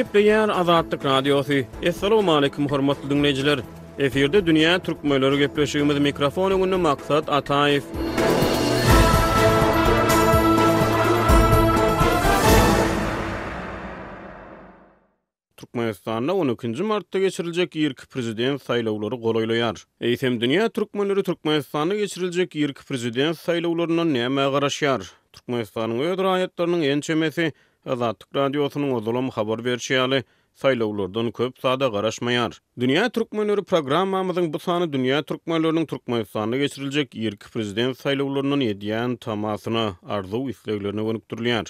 Gepleýär Azatlyk Radiosy. Assalamualaikum hormatly diňleýjiler. Efirde dünýä türkmenleri gepleşigimiz mikrofon öňünde Maksat Ataýew. Türkmenistanda on ikinji martda geçiriljek irki prezident saýlawlary golaýlaýar. Eýsem, dünýä türkmenleri Türkmenistanda geçiriljek irki prezident saýlawlaryndan nämä garaşýar? Türkmenistanyň öz raýatlarynyň ençemesi, Azatlyk Radiosynyň ozalam habar berşi ýaly, saýlawlardan köp zada garaşmaýar. Dünýä türkmenleri programmamyzyň bu sany dünýä türkmenleriniň Türkmenistanda geçiriljek irki prezident saýlawlaryndan edýän tamasyna, arzuw-isleglerine gönükdirilýär.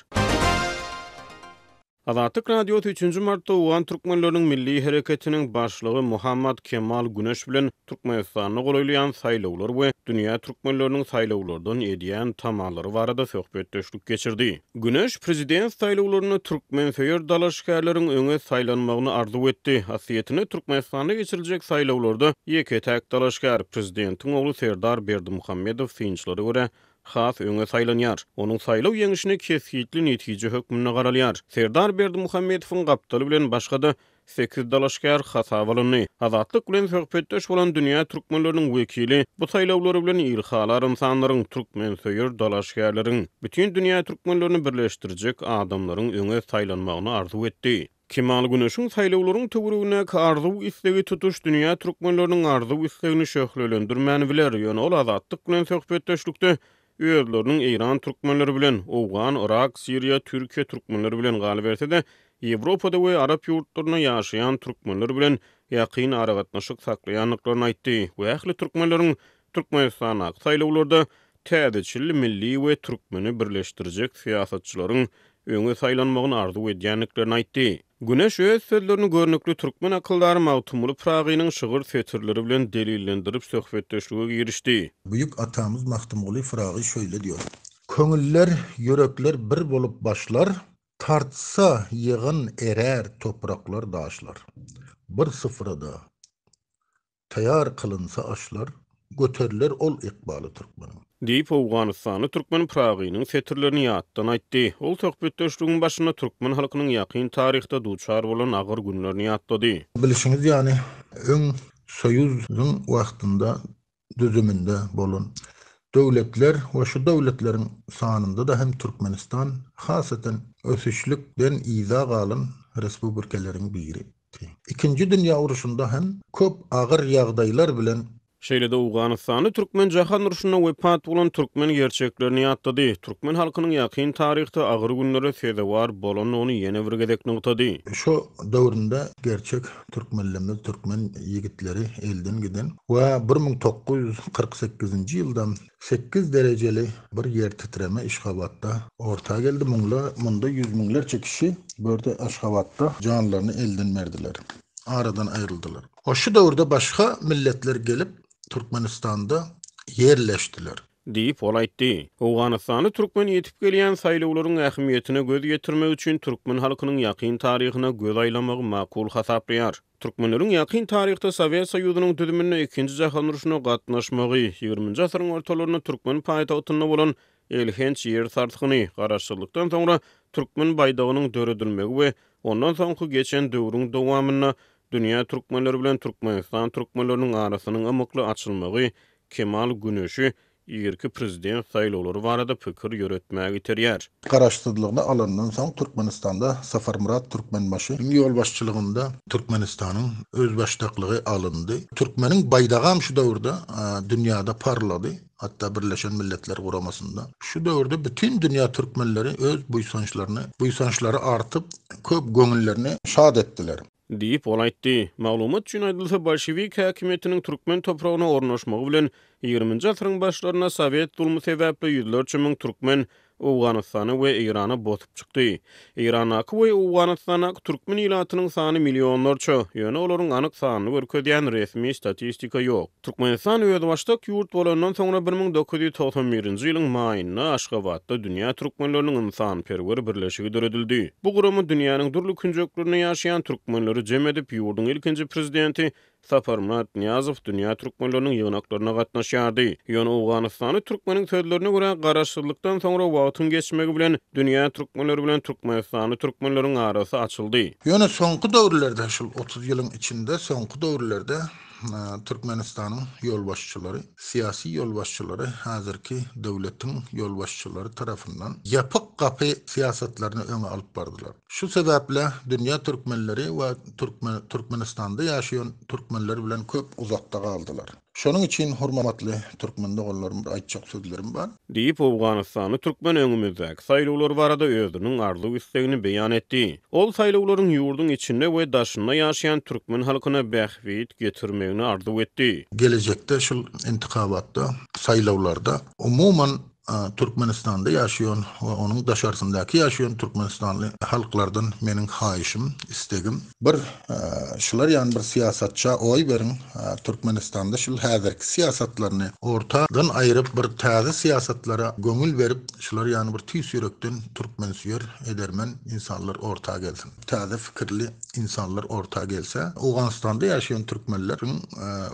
Azatlyk Radiosy üçünji martda owgan türkmenleriniň milli hereketiniň başlygy Muhammad Kemal Güneş bilen Türkmenistanda golaýlaýan saýlawlar we dünýä türkmenleriniň saýlawlardan edýän tamalary barada söhbetdeşlik geçirdi. Güneş prezident saýlawlarynda türkmensöýer dalaşgärleriň öňe saýlanmagyny arzuw etdi. Aslyýetinde Türkmenistanda geçiriljek saýlawlarda ýeke-täk dalaşgär, prezidentiň ogly Serdar Berdimuhamedow synçylara görä has öňe saýlanýar. Onuň saýlaw ýeňşine kesgitli netije hökmünde garalýar. Serdar Berdimuhamedowyň gapdaly bilen başga-da sekiz dalaşgär hasaba alyndy. Azatlyk bilen söhbetdeş bolan dünýä türkmenleriniň wekili bu saýlawlary bilen ilhalar ynsanlaryň, türkmensöýer dalaşgärleriň, bütin dünýä türkmenlerini birleşdirjek adamlaryň öňe saýlanmagyny arzuw etdi. Kemal Güneşiň saýlawlaryň töweregindäki arzuw-islegi tutuş dünýä türkmenleriniň arzuw-islegini şöhlelendirmän biler, ýöne ol Azatlyk bilen söhbetdeşlikde özleriniň eýran türkmenleri bilen, owgan, yrak, siriýa, türkiýe türkmenleri bilen, galyberse-de, Ýewropada we arap ýurtlarynda ýaşaýan türkmenler bilen ýakyn aragatnaşyk saklaýandyklaryny aýtdy we ähli türkmenleriň Türkmenistandaky saýlawlarda täzeçil milli we türkmeni birleşdirjek syýasatçylaryň öňe saýlanmagyny arzuw edýändiklerini aýtdy. Güneş öz sözlerini görnükli türkmen akyldary Magtymguly Pyragynyň şygyr setirleri bilen delillendirip söhbetdeşlige girişdi. Büýük atamyz Magtymguly Pyragy şöýle diýor. Köňüller, ýürekler bir bolup başlar, Tartsa ýygyn erär topraklar, daşlar. Bir syfrada Taýar kylynsa aşlar, göteriler ol ykbaly türkmeniň. Diýip, owganystanly türkmen Pyragynyň setirlerini ýatdan aýtdy. Ol söhbetdeşligiň başynda türkmen halkynyň ýakyn taryhda duçar bolan agyr günlerini ýatlady. Bilşiňiz ýaly, öň Soýuzyň wagtynda düzüminde bolan döwletler we şu döwletleriň sanynda-da hem Türkmenistan hasaten ösüşlikden yza galan respublikeleriň biri. Ikinji dünýä urşunda hem köp agyr ýagdaýlar bilen. Şeýle-de Owganystanly türkmen jahan urşunda wepat bolan türkmen gerçeklerini ýatlady, türkmen halkynyň ýakyn taryhda agyr günlere sezewar bolandygyny ýene bir gezek nygtady. Şo döwründe gerçek türkmenlerimiz, türkmen ýigitleri elden giden we 1948-nji ýylda Sekiz derejeli bir ýer titreme Yşgabatda orta geldi. Muňla munda ýüz müňlerçe kişi bu ýerde Aşgabatda janlaryny elden berdiler. Aradan aýryldylar. O şu döwürde başga milletler gelip Türkmenistanda ýerleşdiler. Diýip, ol aýtdy. Owganystanly türkmen ýetip gelýän saýlawlaryň ähmiýetine göz ýetirmek üçin türkmen halkynyň ýakyn taryhyna göz aýlamagy makul hasaplaýar. Türkmenleriň ýakyn taryhda Sowet Soýuzynyň düzüminde Ikinji jahan urşuna gatnaşmagy, ýigriminji asyryň ortalarynda türkmen paýtagtynda bolan elhenç ýer sarsgyny, garaşsyzlykdan soňra türkmen baýdagynyň döredilmegi we ondan soňky geçen döwrüň dowamynda dünýä türkmenleri bilen Türkmenistan türkmenleriniň arasynyň ymykly açylmagy Kemal Güneşi irki prezident saýlawlary barada pikir ýöretmäge iterýär. Garaşsyzlygyny alandan soň Türkmenistanda Saparmyrat Türkmenbaşynyň ýolbaşçylygynda Türkmenistanyň özbaşdaklygy alyndy. Türkmeniň baýdagam şu döwürde dünýäde parlady, hatda Birleşen Milletler Guramasynda. Şu döwürde bütin dünýä türkmenleri öz buýsançlaryny, buýsançlary artyp, köp göňüllerini şat etdiler. Diýip, ol aýtdy. Maglumat üçin aýdylsa, bolşewik häkimiýetiniň türkmen topragyna ornaşmagy bilen, ýigriminji asyryň başlarynda sowet zulmy sebäpli ýüzlerçe müň türkmen Owganystana we Eýrana bosup çykdy. Eýrandaky we Owganystandaky türkmen ilatynyň sany millionlarça, ýöne olaryň anyk sanyny görkezýän resmi statistika ýok. Türkmenistan özbaşdak ýurt bolandan soňra 1991-nji ýylyň maýynda Aşgabatda Dünýä türkmenleriniň ynsanperwer birleşigi döredildi. Bu gurama dünýäniň dürli künjeklerinde ýaşaýan türkmenleri jem edip, ýurduň ilkinji Prezidenti. Saparmyrat Nyýazow dünýä türkmenleriniň ýygnaklaryna gatnaşýardy. Ýöne owganystanly türkmeniň sözlerine görä, garaşsyzlykdan soňra wagtyň geçmegi bilen dünýä türkmenleri bilen türkmenistanly türkmenleriň arasy açyldy. Ýöne soňky döwürlerde, şul 30 ýylyň içinde soňky döwürlerde Türkmenistanyň ýolbaşçylary, syýasy ýolbaşçylary häzirki döwletiň ýolbaşçylary tarapyndan ýapyk gapy syýasatlaryny öňe alyp bardylar. Şu sebäple dünýä türkmenleri we türkmen Türkmenistanda ýaşaýan türkmenler bilen köp uzakda galdylar. Şonuň üçin hormatly türkmen doganlarym bir aýtjak sözlerim bar. Diýip, owganystanly türkmen öňümizdäki saýlawlar barada özüniň arzuw-islegini beýan etdi. Ol saýlawlaryň ýurduň içinde we daşynda ýaşaýan türkmen halkyna bähbit getirmegini arzuw etdi. Gelejekde şul intikabatda, saýlawlarda umuman Türkmenistanda ýaşaýan we onuň daşarsyndaky ýaşaýan türkmenistanly halklardan meniň haýyşym, istegim, bir şular ýaly bir syýasatça oý beriň, Türkmenistanda şul häzirki syýasatlaryny ortadan aýryp bir täze syýasatlara göňül berip şular ýaly bir tüýs ýürekden türkmensöýer edermen insanlar orta gelsin. Täze fikirli insanlar orta gelse, Owganystanda ýaşaýan türkmenleriň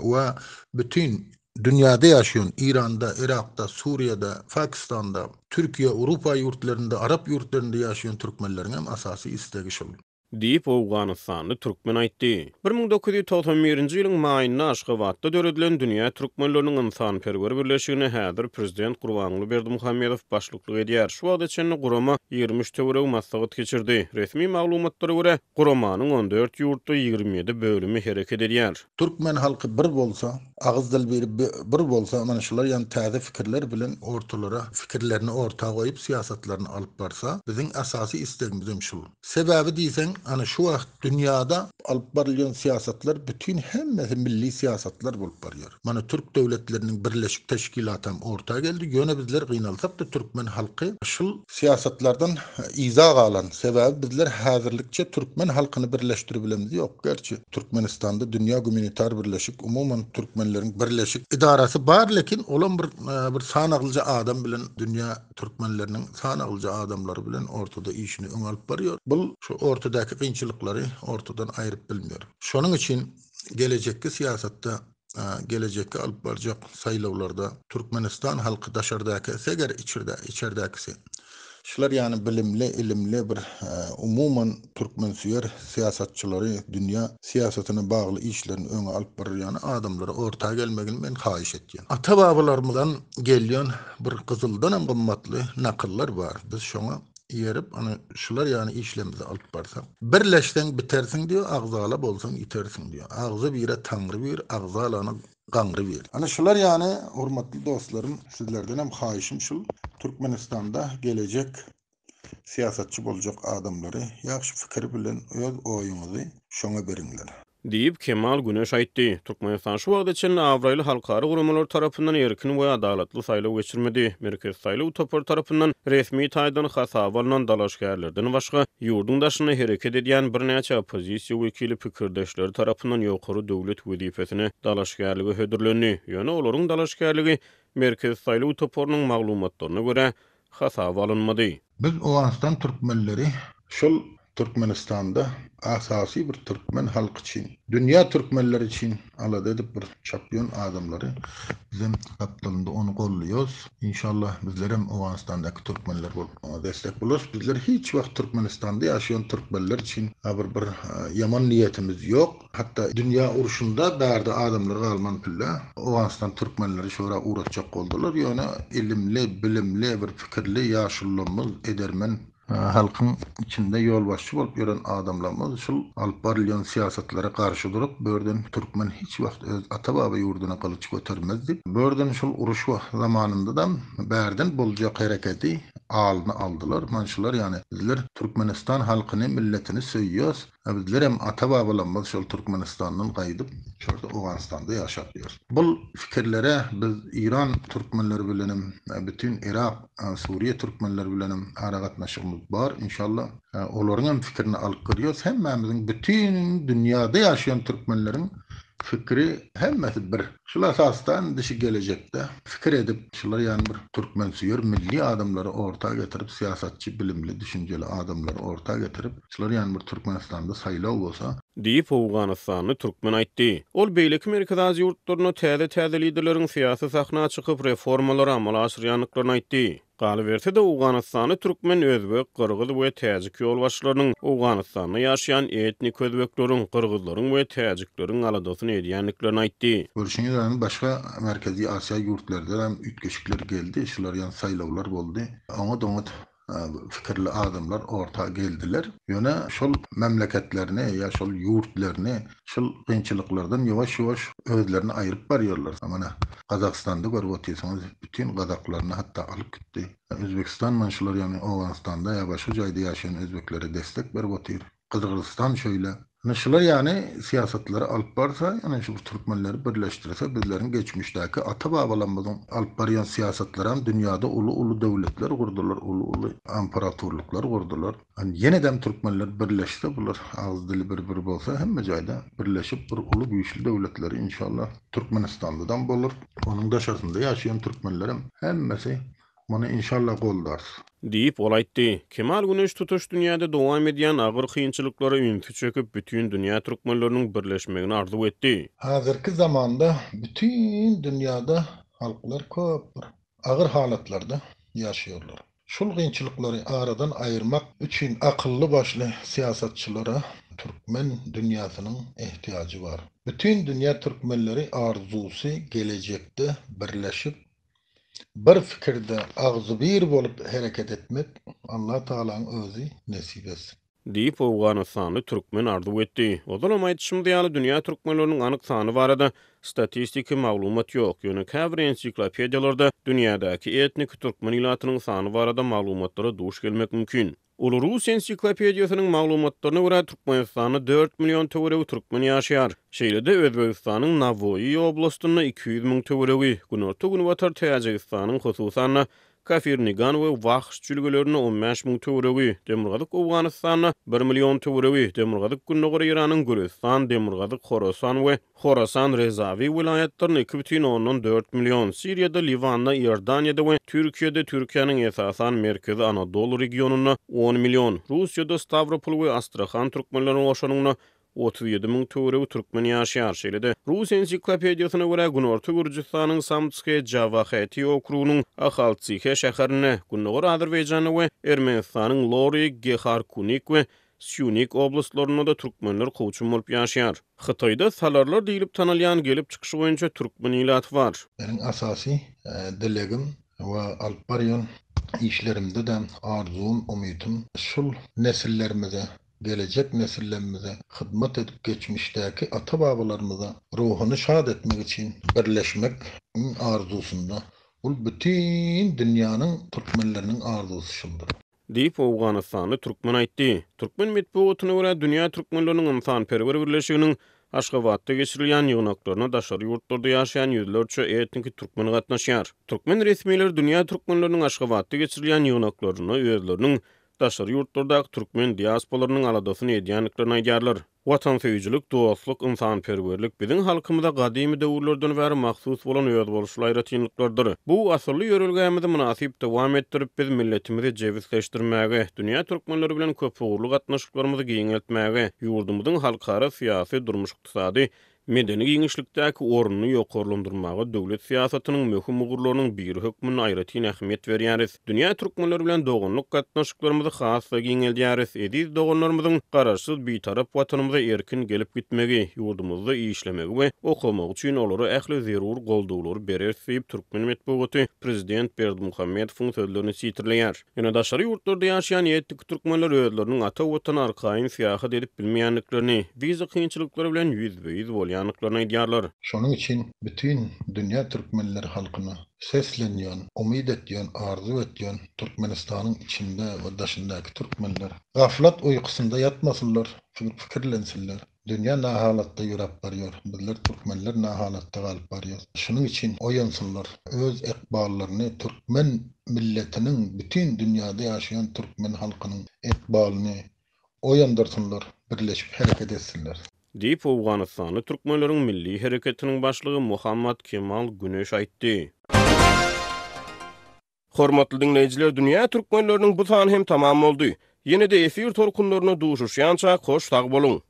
we bütin Dünýäde ýaşaýan, Iranda, Yrakda, Suriýada, Pakistanda, Türkiýe, Urupa ýurtlarynda, Arap ýurtlarynda ýaşaýan türkmenleriňem asasy islegi şol. Diýip, owganystanly türkmen aýtdy. 1991-nji ýylyň maýynda Aşgabatda döredilen Dünýä türkmenleriniň ynsanperwer birleşigine häzir prezident Gurbanguly Berdimuhamedow başlyklyk edýär. Şu wagta çenli gurama 23 töweregi maslahat geçirdi. Resmi maglumatlara görä, guramanyň 14 ýurtda 27 bölümi hereket edýär. Türkmen halky bir bolsa, agyz dil biri bir bolsa, mana şular ýaly täze fikirler bilen ortalara fikirlerini orta goýup syýasatlaryny alyp barsa, biziň asasy islegimizem şul. Sebäbi diýseň, ana şu wagt dünýada alyp barylýan syýasatlar bütin hemmesi milli syýasatlar bolup barýar. Mana türk döwletleriniň birleşik teşkilatam orta geldi, ýöne bizler gynalsak-da türkmen halky şul syýasatlardan yza galan. Sebäbi bizler häzirlikçe türkmen halkyny birleşdiribilemz ýok. Gerçi Türkmenistanda Dünýä Gumanitar Birleşik umuman türkmenleriň birleşik edarasy bar lekin olam bir bir sanaglyja adam bilen dünýä türkmenleriniň sanaglyja adamlary bilen ortada işini öňe alyp barýar. Bul şu ortadaky kynçylyklary ortadan aýryp bilmeýär. Şonuň üçin gelejekki syýasatda gelejekki alyp barjak saýlawlarda Türkmenistan halky daşardaky eger içerde içerdäkisi şular ýaly bilimli ilimli bir umuman türkmensöýer syýasatçylary dünýä syýasatyna bagly işlerini öňe alyp barýan adamlara orta gelmegini men haýyş etýän. Ata babalarymyzdan gelýän bir gyzyldanam gymmatly nakyllar bar biz şoňa eýerip ana şular ýaly işlerimizi alyp barsak. Birleşseň bitersiň diýýär, agzala bolsaň ýitersiň diýýär. Agzy bire Taňry bir, agzalana Gaňry bir. Ana şular ýaly hormatly dostlarym sizlerdenem haýyşym şul Türkmenistanda gelejek syýasatçy boljak adamlary ýagşy fikir bilen öz oýuňyzy şoňa beriňler. Diýip, Kemal Güneş aýtdy. Türkmenistan şu wagta çenli abraýly halkara guramalar tarapyndan erkin we adalatly saýlaw geçirmedi. Merkezi saýlaw topary tarapyndan resmi taýdan hasaba alnan dalaşgärlerden başga, ýurduň daşynda hereket edýän birnäçe oppozisiýa wekili pikirdeşleri tarapyndan ýokary döwlet wezipesine dalaşgärlige hödürlendi. Ýöne olaryň dalaşgärligi Merkezi saýlaw toparynyň maglumatlaryna görä, hasaba alynmady. Biz Owganystan türkmenleri şol Türkmenistanda asasy bir türkmen halky üçin, dünýä türkmenleri üçin alada edip bir çapýan adamlary bizem gapdalynda ony golluýas. Inşallah bizlerem Owganystandaky türkmenler bolup oňa destek bolarys. Bizler hiç wagt Türkmenistanda ýaşaýan türkmenler üçin bir bir ýaman niýetimiz ýok. Hatda dünýä urşunda bärde adamlar galman pille Owganystan türkmenleri şora ugratjak boldular. Ýöne ilimli, bilimli bir pikirli ýaşulularymyz edermen Halkyň içinde ýolbaşçy bolup ýören adamlarymyz şul alyp barylýan syýasatlara garşy durup, börden türkmen hiç wagt öz ata-baba ýurduna gylyç götermez diýip, börden şul uruş zamanynda-da bärden boljak hereketi alyny aldylar. Mana şular ýaly bizler Türkmenistan halkyny, milletini söýýäs. A bizlerem ata-babalarymyz şol Türkmenistandan gaýdyp, şurada Owganystanda ýaşap ýörüs. Bul fikirlere biz Iran türkmenleri bilenem, bütin Yrak, Suriýe türkmenleri bilenem aragatnaşygymyz bar. Inşallah, olaryňam fikirini alyp görýäs. Hemmämiziň bütin dünýäde ýaşaýan türkmenleriň fikri hemmesi bir. Şul esasda indi şu gelejekde. Pikir edip, şular ýaly bir türkmensöýer milli adamlary orta getirip, syýasatçy bilimli, düşünjeli adamlary orta getirip, şular ýaly bir Türkmenistanda saýlaw bolsa, Diýip, owganystanly türkmen aýtdy. Ol beýleki Merkezi Aziýa ýurtlarynda täze-täze liderleriň syýasy sahna çykyp, reformalary amala aşyrýandyklaryny aýtdy. Galyberse-de, owganystanly türkmen, özbek, gyrgyz we täjik ýolbaşçylarynyň Owganystanda ýaşaýan etnik özbekleriň, gyrgyzlaryň we täjikleriň aladasyny edýändiklerini aýtdy. Görşüňiz ýaly, başga Merkezi Aziýa ýurtlarda hem üýtgeşikler geldi, şular ýaly saýlawlar boldy. Oňat-oňat fikirli adamlar orta geldiler. Ýöne şol memleketlerini ýa şol ýurtlaryny şol kynçylyklardan ýuwaş-ýuwaş özlerini aýryp barýarlar. Mana, Gazagystanda görüp otyrsyňyz, bütin gazaklaryny hatda alyp gitdi. Özbegistan mana şular ýaly Owganystanda ýa başga jaýda ýaşaýan özbeklere destek berip otyr. Gyrgyzystan şeýle. Ine şular ýaly syýasatlary alyp barsa, ýagny şu türkmenleri birleşdirse, bizleriň geçmişdäki ata-babalarymyzyň alyp barýan syýasatlaram dünýäde uly-uly döwletler gurdular, uly-uly amparatorlyklar gurdular. Indi ýenedem türkmenler birleşse, bular agyz-dili bir-bir bolsa, hemme jaýda birleşip bir uly güýçli döwletleri inşallah Türkmenistandadam bolar. Onuň daşarsynda ýaşaýan türkmenlerem hemmesi Muny inşallah goldarys. Diýip, ol aýtdy. Kemal Güneş tutuş dünýäde dowam edýän agyr kynçylyklara ünsi çekip, bütin dünýä türkmenleriniň birleşmegini arzuw etdi. Häzirki zamanda bütin dünýäde halklar köp bir agyr halatlarda ýaşaýarlar. Şul kynçylyklary aradan aýyrmak üçin akylly-başly syýasatçylara türkmen dünýäsiniň ehtiýajy bar. Bütin dünýä türkmenleri arzusy gelejekde birleşip Bir fikirde agzybir bolup hereket etmek Allah Tagalaň özi nesip etsin. Diýip, owganystanly türkmen arzuw etdi. Ozalam aýdyşymyz ýaly, dünýä türkmenleriniň anyk sany barada statistiki maglumat ýok. Ýöne käbir ensiklopediýalarda dünýädäki etniki türkmen ilatynyň sany barada maglumatlara duş gelmek mümkin. Uly rus ensiklopediýasynyň maglumatlaryna görä, Türkmenistanda dört million töweregi türkmen ýaşaýar. Şeýle-de, Özbegistanyň Nawoýy oblastynda 200 müň töweregi, günorta-günbatar Täjigistanyň, hususan-da, Kafirnigan we Wahş jülgelerinde 15 müň töweregi, demirgazyk Owganystanda bir million töweregi, demirgazyk-gündogar Eýranyň Gülüstan, demirgazyk Horasan we Horasan Rezawi welaýatlarynda 2,4 million, Siriýada, Liwanda, Iordaniýada we Türkiýede, Türkiýäniň esasan Merkezi Anadolu regionynda on million, Russiýada Stawropol we Astrahan türkmenlerini goşanyňda 37 müň töweregi türkmen ýaşaýar. Şeýle-de, rus ensiklopediýasyna görä, Günorta Gürjüstanyň Samtske Jawaheti okrugynyň Ahaltsihe şäherinde, Gündogar Azerbaýjanda we Ermenistanyň Lori, Geharkunik we Sýunik oblastlarynda-da türkmenler kowçum bolup ýaşaýar. Hytaýda salarlar diýlip tanalýan gelip çykyşy boýunça türkmen ilaty bar. Meniň asasy dilegim we alyp barýan işlerimde-de arzuwym, umytym şul nesillerimize, gelejek nesillemmize hyzmat edip geçmişdäki ata-babalarymyza ruhuny şat etmek üçin birleşmek iň arzusynda. Bul bütin dünýäniň türkmenleriniň arzusy şuldur. Diýip, owganystanly türkmen aýtdy. Türkmen metbugatyna görä, Dünýä türkmenleriniň ynsanperwer birleşiginiň Aşgabatda geçirilýän ýygnaklaryna daşary ýurtlarda ýaşaýan ýüzlerçe etniki türkmen gatnaşýar. Türkmen resmileri dünýä türkmenleriniň Aşgabatda geçirilýän ýygnaklarynda özleriniň daşary ýurtlardaky türkmen diaspolarynyň aladasyny edýändiklerini aýdýarlar. Watansöýüjilik, dostluk, ynsanperwerlik biziň halkymyza gadymy döwürlerden bäri mahsus bolan özboluşly aýratynlyklardyr. Bu asylly ýörelgämizi mynasyp dowam etdirip, biz milletimizi jebisleşdirmäge, dünýä türkmenleri bilen köpugurly gatnaşyklarymyzy giňeltmäge, ýurdumyzyň halkara syýasy, durmuş-ykdysady, medeni giňişlikdäki ornuny ýokarlandyrmaga döwlet syýasatynyň möhüm ugurlarynyň biri hökmünde aýratyn ähmiýet berýäris. Dünýä türkmenleri bilen doganlyk gatnaşyklarymyzy has-da giňeldýäris. Eziz doganlarymyzyň Garaşsyz, Bitarap Watanymyza erkin gelip-gitmegi, ýurdumyzda işlemegi we okamagy üçin olara ähli zerur goldawlary bereris diýip, türkmen metbugaty prezident Berdimuhamedowyň sözlerini sitirleýär. Ýöne daşary ýurtlarda ýaşaýan etniki türkmenler özleriniň ata Watana arkaýyn syýahat edip bilmeýändiklerini, wiza kynçylyklary bilen ýüzbe-ýüz bolýandyklaryny aýdýarlar. Şonuň üçin bütin dünýä türkmenleri halkyna seslenýän, umyt etýän, arzuw etýän Türkmenistanyň içinde we daşyndaky türkmenler gaflat uýkusynda ýatmasynlar, pikirlensinler. Dünýä nahalatda ýöräp barýar. Bizler türkmenler nahalatda galyp barýas. Şunuň üçin oýansynlar. Öz ykballaryny türkmen milletiniň bütin dünýäde ýaşaýan türkmen halkynyň ykbalyny oýandyrsynlar, birleşip hereket etsinler. Diýip, owganystanly türkmenleriň milli hereketiniň başlygy Muhammad Kemal Güneş aýtdy. Hormatly diňleýjiler, Dünýä türkmenleriniň bu sany hem tamam boldy. Ýene-de efir tolkunlarynda duşuşýançak hoş sag boluň!